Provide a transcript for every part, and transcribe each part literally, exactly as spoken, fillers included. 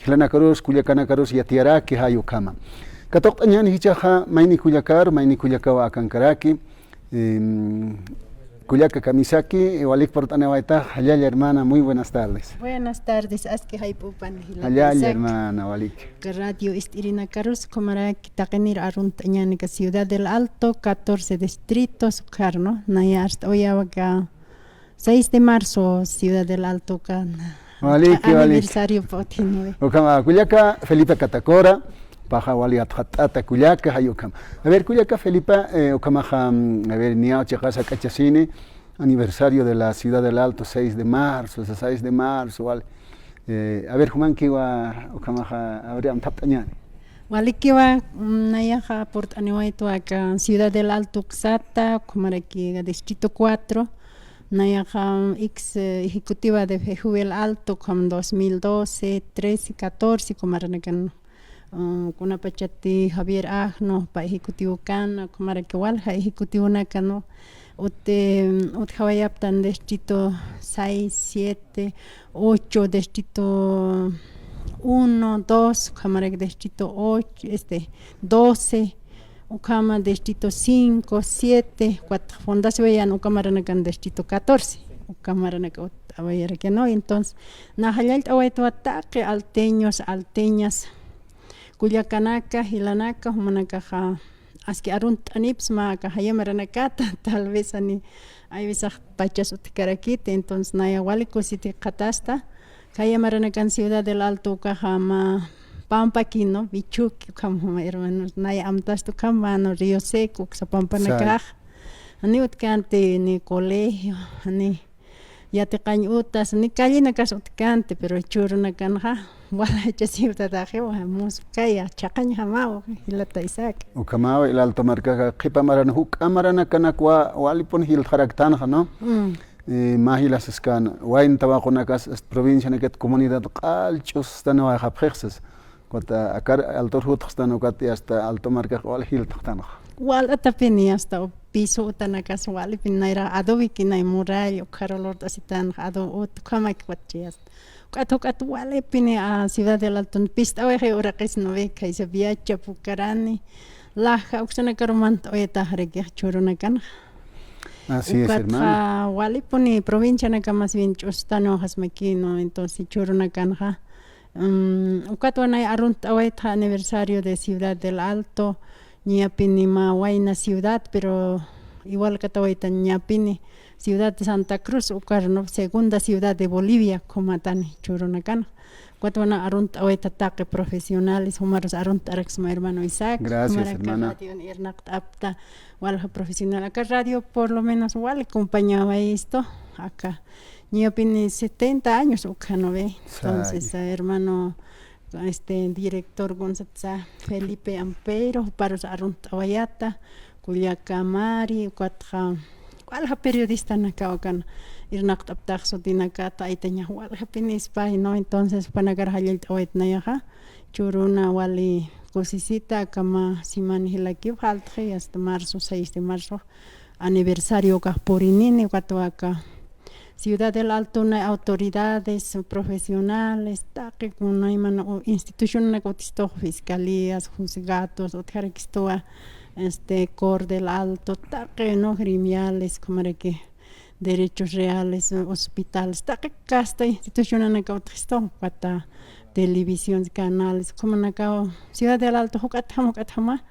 Jilanakarus, kullakanakarus yatiyaraki jay ukhama. Katuqt'añäni jichhaxa mayni kullakar, mayni kullakaw akankaraki. Em, kullaka Kamisaki, walik purt'aniwaytax, jallalla hermana, muy buenas tardes. Buenas tardes, aski jayp'upan jilata Isaac. Jallalla hermana, walik. Ka radio ist'irinakarus, ukhamaraki taqinir arunt'añäni ka Ciudad del Alto, catorce distritos, ukharno, naya arst'awayawaka seis de marzo, Ciudad del Alto, kan. Waliki, waliki. Aniversario p'uthinwi. Ukhama, kullaka Felipe Catacora, paja wali atxatt'ata kullaka, jay ukhama. A ver, kullaka Felipe, eh, ukhamaxa, mm, a ver, niyaw chiqas jak'achasini, aniversario de la Ciudad del Alto, seis de marzo, ese seis de marzo, wali. Eh, a ver, jumankiwa, ukhamaxa, a ver, amthapt'añäni. Walikiwa, mm, nayaxa purt'aniwaytwa aka Ciudad del Alto uksata, ukhamaraki distrito cuatro, nayaxa ex, eh, ejecutiva de Fejuvel Alto, ukham dos mil doce, trece, catorce, ukhamaranakan, mm, kunapachati Javier Ajno, pa ejecutivo kan, ukhamaraki walja ejecutivonakan, ut, eh, utjawayaptan distrito seis, siete, ocho, distrito uno, dos, ukhamaraki distrito ocho, este, doce, ukhama distrito cinco, siete, ukat fundasiwayan ukhamaranakan distrito catorce, ukhamaranakan ut awayarakiwa, ¿no? Entonces, naja jallallt'awaytwa taqi alteños, alteñas, kullakanaka, jilanaka, jumanakaxa, aski arunt'anipxsma aka jaya maranakata, tal vez jani, hay veces pachas utjkarakiti, entonces naya wali kusiti jikxatasta, jaya maranakan Ciudad del Alto ukaxa mä pampakino, Vichuqui, ukham hermanos, naya amtasta ukham, mano Río Seco, uksa pampanakax, jani utjkänti ni colegio, jani yatiqañ utas, ni callinakas utjkänti, pero chürunakanxa, wali jachasiw tataxiw, muskaya, chhaqañjamaw, jilata Isaac. Ukhamaw, el Alto markaxa, qhipa maran, juk'a maranakanak wa-, walipun jiltxaraktänxa, ¿no? Mm. Eh, mä jilasaskan, wayna tawaqunakas, provincianakat, comunidad q'al ch'ustanawayxapxix sas. Ukat akar Altor jutxstan ukat, y hasta Alto markax wal jiltxtanxa. Walt'atapini hasta piso utanakas walipini nayra adobeki nay muralla, ukhar lurt'asitanxa adobe uta, ukhamak ukat chi hasta. Ukat, ukat walipini, a, Ciudad del Alto, pist'awayxi uraqis no ve, khaysa Viacha, Pucarani, Laja, uksanakar mant'awayataxaraki chürunakanxa. Así es, hermana. Ukatxa walipuni provincianaka más bien ch'ustanawayxasmaki, ¿no? Entonces, chürunakanxa, mm, ukatwa nay arunt'awaytxa aniversario de Ciudad del Alto, ñapini mä wayna ciudad, pero igual katawaytan ñapini ciudad de Santa Cruz, ukar, ¿no? Segunda ciudad de Bolivia, ukhamatani chürunakan. Ukatwa nay arunt'awaytxa taqi profesionales, jumarus arunt'araksma hermano Isaac. Gracias, hermana. Jumaraka radion irnaqt'apxta, walja profesional. Aka radio por lo menos wali compañawayistu, aka ñapini setenta años ukxa, ¿no ve? Entonces, eh, hermano, este, director González Felipe Ampero, juparus arunt'awayata, kullaka Mari, ukatxa, walja periodistanakaw akan irnaqt'apxtax sutinakata, aytañax waljapinispa, ¿no? Entonces, jupanakar jallallt'awayta nayaxa, chüruna wali kusisita, aka mä siman jilakiw, faltxi, hasta marzo, seis de marzo, aniversario ukax purinini, ukatwa aka Ciudad del Alto nay autoridades, profesionales, taqi kunayman, o institucionanak utjistux, fiscalías, juzgados, utjarakistuwa, este, Cor del Alto, taqi, ¿no? Gremiales, ukhamaraki derechos reales, hospitales, taqi kasta institucionanak utjistux, ukat televisión, canales, ukhamanakaw Ciudad del Alto juk'atjama, juk'atjama,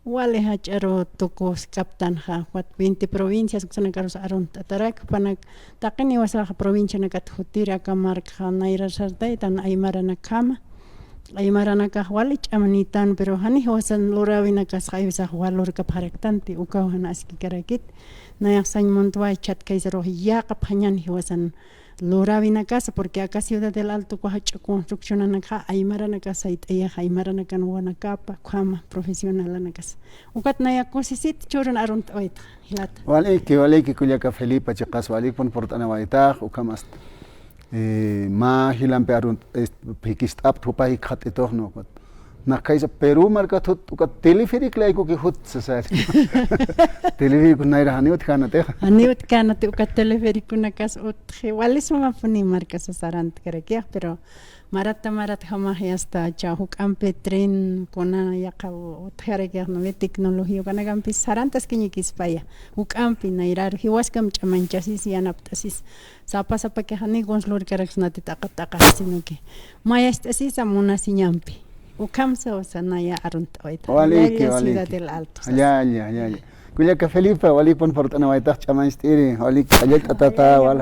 wali jach'aru tukuskaptanxa, ukat veinte provincias, uksanakarus arunt'atarak, jupanak taqini jiwasaxa provincianakat jutir, aka markaxa nayrar sartaytan aymaranakjama. Aymaranakax wali ch'amanitan, pero jani jiwasan luräwinakasxa, ay veces walurkapxaraktanti, ukaw jan askikarakit. Nayax sañ muntwa chhatkaysarux yäqapxañäni jiwasan luräwinakasa, porque aka Ciudad del Alto uka jach'a construccionanakxa aymaranakasa sayt'ayaxa, aymaranakan wawanakapa, ukhama profesionalanakasa. Ukat naya kusisit chürun arunt'awaytxa, jilata. Waliki, waliki, kullaka Felipa, chiqas walipun purt'anawaytax, ukhamasti, eh, mä jilampi arunt-, est-, phikist'apxta jupa jikxatituxnu, ukat. Nakhaysa Perú markat jut, uka teleférico laykuki jut sasari. Teleférico nayra janiw utjänatixa. Janiw utjänati uka telefériconakas utji, wali sumapuni markasa sarantkarakix, pero marata maratjamax, hasta cha juk'ampi tren kuna yaqha utjarakixa, ¿no ve? Tecnología ukanakampis sarantaskiñakispaya. Juk'ampi nayraru, jiwaskam ch'amañchasis, yanapt'asis. Sapa sapakixa ni consulurkaraksnati t'aqa t'aqa, sino que mayast'asisa munasiñampi. Ukhamsa, o sea, naya arunt'awayta. Waliki, yalla, waliki. Ciudad del Alto, sasa. Yalla, yalla. Kullaka Felipa, walipan purt'anawaytax ch'amañcht'iri, walik qallallt'atata, wal